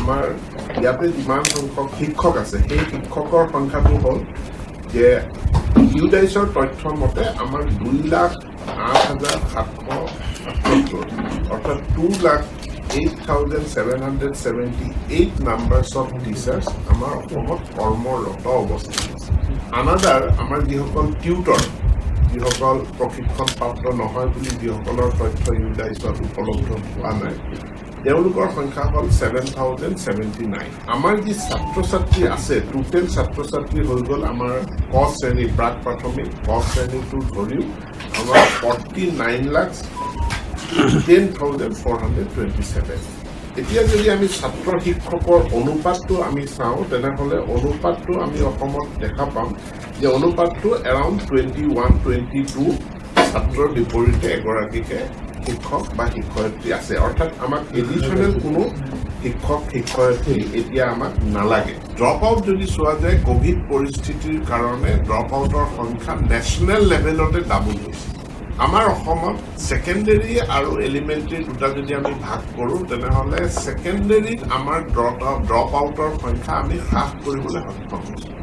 আমাৰ ইয়াতে যিমান সংখ্যক শিক্ষক আছে, সেই শিক্ষকৰ সংখ্যাটো হ'ল যে ইউডাইছৰ তথ্য মতে আমাৰ 2,08,778, অৰ্থাৎ 2,08,778 numbers of teachers আমাৰ অসমত কৰ্মৰত অৱস্থাত আছে। আনাদাৰ আমাৰ যিসকল টিউটৰ, যিসকল প্ৰশিক্ষণপ্ৰাপ্ত নহয় বুলি যিসকলৰ তথ্য ইউডাইছত উপলব্ধ হোৱা নাই, তেওঁলোকৰ সংখ্যা হ'ল 7079। আমাৰ যি ছাত্ৰ ছাত্ৰী আছে, টোটেল ছাত্ৰ ছাত্ৰী হৈ গ'ল আমাৰ ক শ্ৰেণী, প্ৰাক প্ৰাথমিক ক শ্ৰেণীটো ধৰিও আমাৰ 49,10,427। এতিয়া যদি আমি ছাত্ৰ শিক্ষকৰ অনুপাতটো আমি চাওঁ, তেনেহ'লে অনুপাতটো আমি অসমত দেখা পাম যে অনুপাতটো এৰাউণ্ড 21, 22 ছাত্ৰৰ বিপৰীতে এগৰাকীকে শিক্ষক বা শিক্ষয়িত্ৰী আছে। অৰ্থাৎ আমাক এডিশ্যনেল কোনো শিক্ষক শিক্ষয়িত্ৰী এতিয়া আমাক নালাগে। ড্ৰপ আউট যদি চোৱা যায়, কভিড পৰিস্থিতিৰ কাৰণে ড্ৰপ আউটৰ সংখ্যা নেশ্যনেল লেভেলতে ডাবল হৈছে। আমাৰ অসমত ছেকেণ্ডেৰী আৰু এলিমেণ্টেৰী দুটা যদি আমি ভাগ কৰোঁ, তেনেহ'লে ছেকেণ্ডেৰীত আমাৰ ড্ৰপ আউটৰ সংখ্যা আমি হ্ৰাস কৰিবলৈ সক্ষম হৈছোঁ।